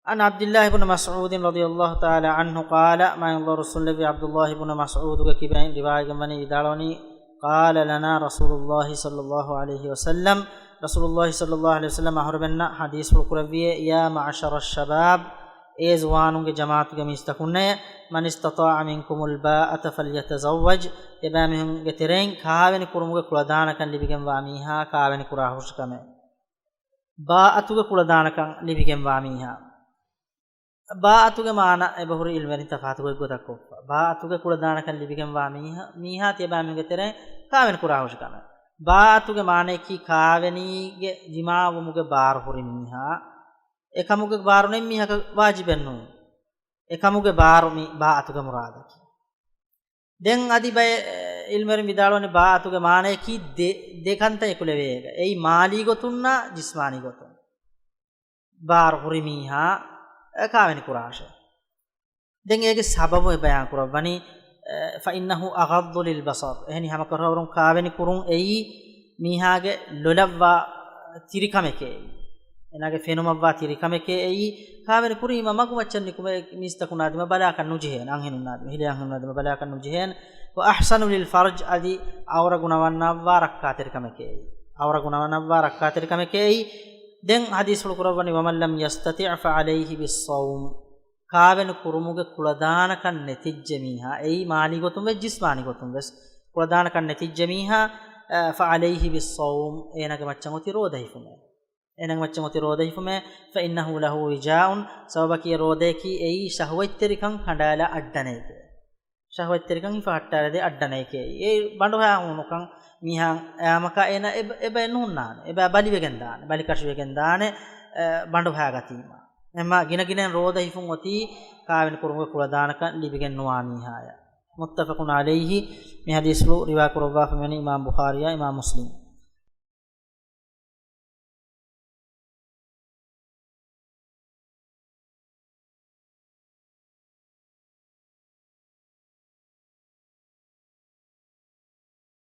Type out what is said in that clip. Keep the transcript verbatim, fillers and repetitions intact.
عن عبد الله بن مسعود رضي الله تعالى عنه قال، މާތް ރަސޫލު ޢަބްދުﷲ ބުނު މަސްޢޫދުގެ ކިބައިން ރިވާޔަތްވެގެންވަނީ ވިދާޅުވަނީ، قال لنا رسول الله صلى الله عليه وسلم، ރަސޫލުﷲ ޞައްލަﷲ ޢަލައިހި ވަސައްލަމަ އަހުރެމެންނަށް ޙަދީޘްފުޅު ކުރެއްވިއޭ، يا معشر الشباب، އޭ ޒުވާނުންގެ ޖަމާޢަތުގެ މީސްތަކުންނޭ، من استطاع منكم الباءة فليتزوج، ތިޔަބައިމީހުންގެ ތެރެއިން ކާވެނި ކުރުމުގެ ކުޅަދާނަކަން ލިބިގެންވާ މީހާ ކާވެނި ކުރާހުށި ކަމެއް. ބާއަތުގެ ކުޅަދާނަކަން ލިބިގެންވާ މީހާ. ބާއަތުގެ މާނަ އެބަހުރި ޢިލްމުވެރިން ތަފާތު ގޮތް ގޮތަށް ކޮށްފަ. ބާއަތުގެ ކުޅަދާނަކަން ލިބިގެންވާ މީހާ، މީހާ ތިޔަބައިމީހުންގެ ތެރެއިން ކާވެނި ކުރާހުށި ކަމެއް. ބާއަތުގެ މާނަޔަކީ ކާވެނީގެ ޖިމާވުމުގެ ބާރު ހުރި މީހާ. އެކަމުގެ ބާރު ނެތް މީހަކަށް ވާޖިބެއް ނޫން. އެކަމުގެ ބާރު މި ބާއަތުގެ މުރާދަކީ. ދެން އަދި ބައެއް ޢިލްމުވެރިން ވިދާޅުވަނީ ބާއަތުގެ މާނަޔަކީ ދެ، ދެ ކަންތައް އެކުލެވޭ. އެއީ މާލީ ގޮތުންނާ ޖިސްމާނީ ގޮތުން. ބާރު ހުރި މީހާ، އެ، ކާވެނި ކުރާށޭ. ދެން އޭގެ ސަބަބު އެ ބަޔާން ކުރައްވަނީ، އެ، فإنه أغض للبصر. އެހެނީ ހަމަކަށަވަރުން ކާވެނި ކުރުން އެއީ މީހާގެ ލޮލަށްވާ ތިރިކަމެކޭ އެއީ. އޭނާގެ ފެނުމަށްވާ ތިރިކަމެކޭ އެއީ. ކާވެނި ކުރީމަ މަގުމައްޗަށް ނިކުމެ މީސްތަކުންނާ ދިމަ ބަލާކަށް ނުޖެހޭނެ، އަންހެނުންނާ ދިމަ، ހިލޭ އަންހެނުންނާ ދިމަ ބަލާކަށް ނުޖެހޭނެ. وأحصن للفرج، އަދި އައުރަ ގުނަވަންނަށްވާ ރައްކާތެރިކަމެކޭ އެއީ. އައުރަ ގުނަވަންނަށްވާ ރައްކާތެރިކަމެކޭ އެއީ. ދެން ޙަދީޘްފުޅު ކުރައްވަނީ، ومن لم يستطع فعليه بالصوم. ކާވެނި ކުރުމުގެ ކުޅަދާނަކަން ނެތިއްޖެ މީހާ، އެއީ މާލީ ގޮތުން ވެސް ޖިސްމާނީ ގޮތުން ވެސް ކުޅަދާނަކަން ނެތިއްޖެ މީހާ، އަ، فعليه بالصوم، އޭނާގެ މައްޗަށް އޮތީ ރޯދަ ހިފުމޭ. އޭނާގެ މައްޗަށް އޮތީ ރޯދަ ހިފުމޭ، فإنه له وجاء، ސަބަބަކީ އެ ރޯދައަކީ އެއީ ޝަހުވަތްތެރިކަން ކަނޑާލާ އައްޑަނައެކޭ. ޝަހުވަތްތެރިކަން ހިފަހައްޓާލަދޭ އައްޑަނައެކޭ. އެ ބަނޑުހައި ހޫނުކަން މީހާ އަޔާމަކާ އޭނަ އެބަ، އެބަ ނުހުންނާނެ. އެބަ ބަލިވެގެން ދާނެ. ބަލިކަށިވެގެން ދާނެ، އެ، ބަނޑުހައިގަތީމަ. އެމާ ގިނަގިނައިން ރޯދަ ހިފުން އޮތީ ކާވެނި ކުރުމުގެ ކުޅަދާނަކަން ލިބިގެން ނުވާ މީހާޔަށް. متفق عليه، މި ޙަދީޘްފުޅު ރިވާ ކުރައްވާފަ މިވަނީ އިމާމް ބުޚާރީއާ އިމާމް މުސްލިމް.